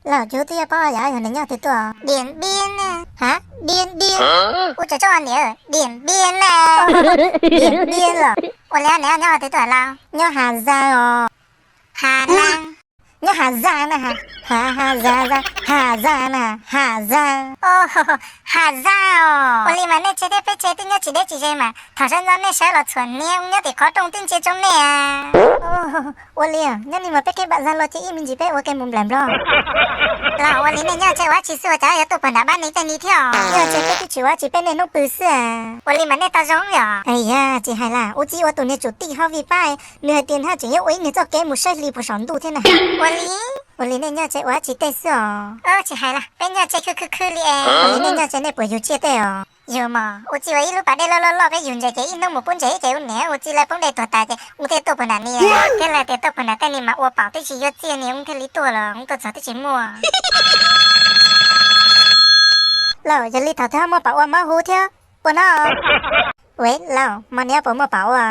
Lauj, kuv twb yuav paub yog nws nyob twg tuaj. Diam Npiab na. Ha? Diam Npiab? Ua tsaug tsob niam, Diam Npiab na. Diam Npiab los? Ua li nws nyob twg tuaj lauj? Nyob Hà Giang os. Hà Lan. Nyob Hà Giang na. Hà, Hà Giang, Giang, Hà Giang na, Hà Giang. Ồ, Hà Giang os. Ua li mas nej tsev thiab peb tsev twb nyob tsis deb tsis ze mas thaum sawv ntxov nej sawv los txhuam hniav nyob tim qhov rooj twb ntsia tsoo nej. Ua li, nyob ni mas peb kev npam zag los ces ib me ntsis peb ua ke mus nplaim nplog. Los ua li nej nyob tsev ua dab tsi xwb ua cas yuav tuaj puag nram pab ni tej ni thiab? Nyob tsev peb twb tsis ua dab tsi peb niaj hnub pw xwb. Ua li mas nej tau zoo yom? Yog tsis hais las, ua txiv ua tus niag tsum tij hov vij pab, nws hais tias nws tseem yuav ua ib niag txoj kev mus saib hli puag saum ntuj thiab na. Ua li, ua li nej nyob tsev ua dab tsi tej xwb os? Tsis hais las, peb nyob tsev khwb khwb khwb li es. Ua li nej nyob tsev nej puas yug tsiaj tej os? Yog mas, ua txiv ua ib lub pas dej loj loj loj peb yug ntses ces ib hnub mus pub ntses ib ces ua niam ua txiv lawv poob dej tuag tas ces ua thiaj tuaj puag nram ni. Thiab lawv tias tuaj puag nram tej ni mas ua paum twb tsis yuav txiaj ni ua thiaj li tuaj los ua tuaj txog twb tsis muaj. Lauj, yog li thaum twg ho muaj paum ua mob hu thiab ua no? Ua lauj, mo niab puas muaj paum ua?